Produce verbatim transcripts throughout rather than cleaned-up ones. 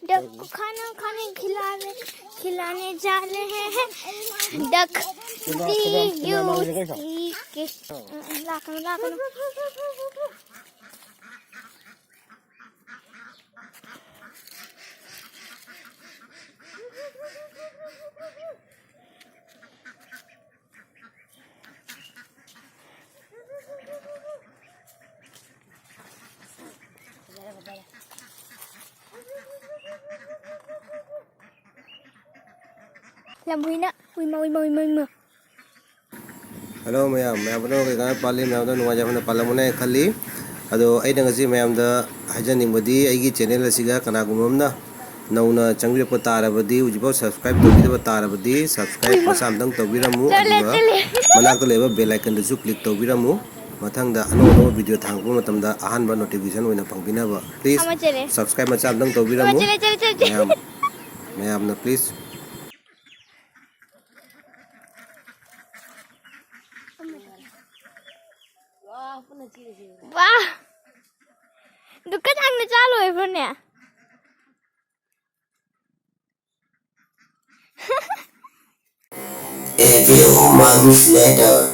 Duck को खाना खाने खिलाने, खिलाने जा रहे हैं डक। डी यू सी के। लाकन, लाकन। ꯂꯝꯍꯨꯏꯅ ꯎꯏꯃ, ꯎꯏꯃ, ꯎꯏꯃ, ꯎꯏꯃ꯫ ꯍꯜꯂꯣ ꯃꯌꯥꯝ, ꯃꯌꯥꯝ ꯄꯨꯝꯅꯃꯛ ꯀꯩꯀꯥꯟꯗ ꯄꯥꯜꯂꯤ, ꯃꯌꯥꯝꯗ ꯅꯨꯡꯉꯥꯏꯖꯕꯅ ꯄꯥꯜꯂꯝꯒꯅꯤ ꯍꯥꯏꯅ ꯈꯜꯂꯤ꯫ ꯑꯗꯣ ꯑꯩꯅ ꯉꯁꯤ ꯃꯌꯥꯝꯗ ꯍꯥꯏꯖꯅꯤꯡꯕꯗꯤ, ꯑꯩꯒꯤ ꯆꯦꯅꯦꯜ ꯑꯁꯤꯒ ꯀꯅꯥꯒꯨꯝꯕ ꯑꯃꯅ ꯅꯧꯅ ꯆꯪꯕꯤꯔꯛꯄ ꯇꯥꯔꯕꯗꯤ, ꯍꯧꯖꯤꯛꯐꯥꯎ ꯁꯕꯁꯀ꯭ꯔꯥꯏꯕ ꯇꯧꯕꯤꯗꯕ ꯇꯥꯔꯕꯗꯤ, ꯁꯕꯁꯀ꯭ꯔꯥꯏꯕ ꯃꯆꯥ ꯑꯝꯇꯪ ꯇꯧꯕꯤꯔꯝꯃꯨ, ꯆꯠꯂꯦ, ꯑꯗꯨꯒ ꯆꯠꯂꯦ꯫ ꯃꯅꯥꯛꯇ ꯂꯩꯕ ꯕꯦꯜ ꯑꯥꯏꯀꯟꯗꯨꯁꯨ ꯀ꯭ꯂꯤꯛ ꯇꯧꯕꯤꯔꯝꯃꯨ꯫ ꯃꯊꯪꯗ ꯑꯅꯧ ꯑꯅꯧꯕ ꯚꯤꯗꯤꯑꯣ ꯊꯥꯡꯉꯛꯄ ꯃꯇꯝꯗ ꯑꯍꯥꯟꯕ ꯅꯣꯇꯤꯐꯤꯀꯦꯁꯟ ꯑꯣꯏꯅ ꯐꯪꯕꯤꯅꯕ꯫ ꯄ꯭ꯂꯤꯖ ꯑꯃ ꯆꯠꯂꯦ꯫ ꯁꯕꯁꯀ꯭ꯔꯥꯏꯕ ꯃꯆꯥ ꯑꯝꯇꯪ ꯇꯧꯕꯤꯔꯝꯃꯨ꯫ ꯑꯃ ꯆꯠꯂꯦ, ꯆꯠꯂꯦ, ꯆꯠꯂꯦ, ꯆꯠꯂꯦ꯫ ꯃꯌꯥꯝ, ꯃꯌꯥꯝꯅ ꯄ꯭ꯂꯤꯖ꯫ ꯋꯥ! ꯗꯨꯀꯥꯟ ꯍꯥꯡꯅ ꯆꯥ ꯂꯣꯏꯕ꯭ꯔꯣꯅꯦ? A few months later.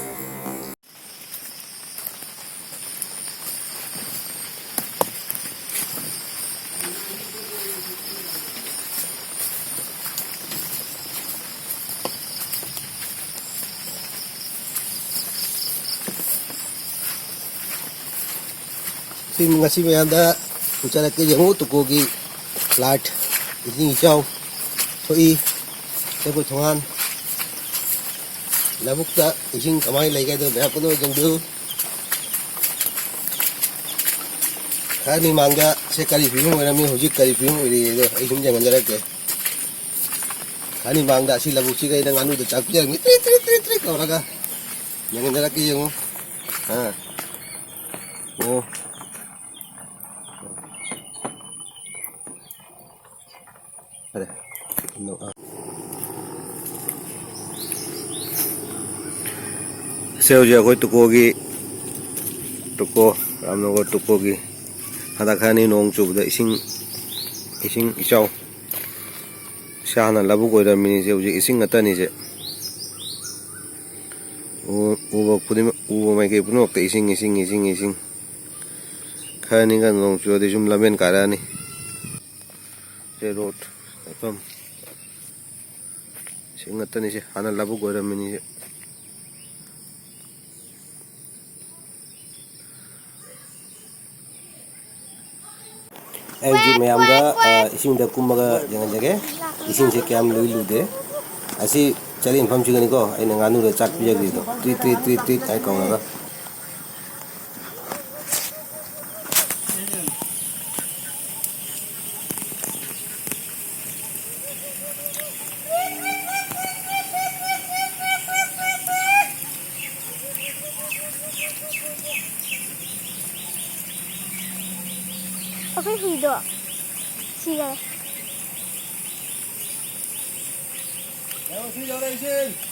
ꯁꯤ ꯉꯁꯤ ꯃꯌꯥꯝꯗ ꯄꯨꯖꯔꯛꯀꯦ꯫ ꯌꯦꯡꯉꯨ, ꯇꯨꯀꯣꯒꯤ ꯂꯥꯏꯠ, ꯏꯁꯤꯡ ꯏꯆꯥꯎ ꯊꯣꯛꯏ꯫ ꯑꯩꯈꯣꯏ ꯊꯣꯡꯒꯥꯟ ꯂꯧꯕꯨꯛꯇ ꯏꯁꯤꯡ ꯀꯃꯥꯏꯅ ꯂꯩꯒꯦ ꯍꯥꯏꯗꯣ ꯃꯌꯥꯝ ꯄꯨꯝꯅꯃꯛ ꯌꯦꯡꯕꯤꯌꯨ꯫ ꯈꯔꯅꯤ ꯃꯥꯡꯗ ꯁꯦ ꯀꯔꯤ ꯐꯤꯕꯝ ꯑꯣꯏꯔꯝꯃꯤ, ꯍꯧꯖꯤꯛ ꯀꯔꯤ ꯐꯤꯕꯝ ꯑꯣꯏꯔꯤꯗꯣ ꯑꯩ ꯁꯨꯝ ꯌꯦꯡꯍꯟꯖꯔꯛꯀꯦ꯫ ꯈꯔꯅꯤ ꯃꯥꯡꯗ ꯑꯁꯤ ꯂꯧꯕꯨꯛꯁꯤꯒ ꯑꯩꯅ ꯉꯥꯅꯨꯗ ꯆꯥꯛ ꯄꯤꯖꯔꯝꯃꯤ, ꯇ꯭ꯔꯤ ꯇ꯭ꯔꯤ ꯇ꯭ꯔꯤ ꯇ꯭ꯔꯤ ꯀꯧꯔꯒ꯫ ꯌꯦꯡꯍꯟꯖꯔꯛꯀꯦ, ꯌꯦꯡꯉꯨ꯫ ꯑꯥ꯫ ꯑꯣ꯫ ꯐꯔꯦ꯫ ꯁꯦ ꯍꯧꯖꯤꯛ ꯑꯩꯈꯣꯏ ꯇꯨꯀꯣꯒꯤ, ꯇꯨꯀꯣ, ꯔꯥꯝꯅꯒꯔ ꯇꯨꯀꯣꯒꯤ ꯍꯟꯗꯛ ꯈꯔꯅꯤ ꯅꯣꯡ ꯆꯨꯕꯗ ꯏꯁꯤꯡ ꯏꯁꯤꯡ ꯏꯆꯥꯎ꯫ ꯁꯤ ꯍꯥꯟꯅ ꯂꯧꯕꯨꯛ ꯑꯣꯏꯔꯝꯃꯤꯅꯤꯁꯦ, ꯍꯧꯖꯤꯛ ꯏꯁꯤꯡ ꯉꯥꯛꯇꯅꯤꯁꯦ꯫ ꯎ-, ꯎꯕ ꯈꯨꯗꯤꯡꯃꯛ, ꯎꯕ ꯃꯥꯏꯀꯩ ꯄꯨꯝꯅꯃꯛꯇ ꯏꯁꯤꯡ, ꯏꯁꯤꯡ, ꯏꯁꯤꯡ, ꯏꯁꯤꯡ꯫ ꯈꯔꯅꯤꯒ ꯅꯣꯡ ꯆꯨꯔꯗꯤ ꯁꯨꯝ ꯂꯝꯕꯦꯟ ꯀꯥꯔꯛꯑꯅꯤ꯫ ꯁꯦ ꯔꯣꯗ ꯆꯠꯐꯝ꯫ ꯁꯤ ꯉꯥꯛꯇꯅꯤꯁꯦ, ꯍꯥꯟꯅ ꯂꯧꯕꯨꯛ ꯑꯣꯏꯔꯝꯃꯤꯅꯤꯁꯦ꯫ ꯑꯩ ꯍꯧꯖꯤꯛ ꯃꯌꯥꯝꯗ, ꯑ, ꯏꯁꯤꯡꯗ ꯀꯨꯝꯃꯒ ꯌꯦꯡꯍꯟꯖꯒꯦ꯫ ꯏꯁꯤꯡꯁꯦ ꯀꯌꯥꯝ ꯂꯨꯏ ꯂꯨꯗꯦ꯫ ꯑꯁꯤ ꯆꯔꯦꯟꯐꯝꯁꯤꯒꯅꯤꯀꯣ ꯑꯩꯅ ꯉꯥꯅꯨꯗ ꯆꯥꯛ ꯄꯤꯖꯈ꯭ꯔꯤꯗꯣ꯫ ꯇ꯭ꯔꯤꯠ, ꯇ꯭ꯔꯤꯠ, ꯇ꯭ꯔꯤꯠ, ꯇ꯭ꯔꯤꯠ ꯍꯥꯏ ꯀꯧꯔꯒ꯫ ꯑꯩꯈꯣꯏ ꯍꯨꯏꯗꯣ ꯁꯤꯈꯔꯦ꯫ ꯌꯥꯔꯦ, ꯁꯤ ꯌꯥꯔꯦ, ꯏꯁꯤꯡ꯫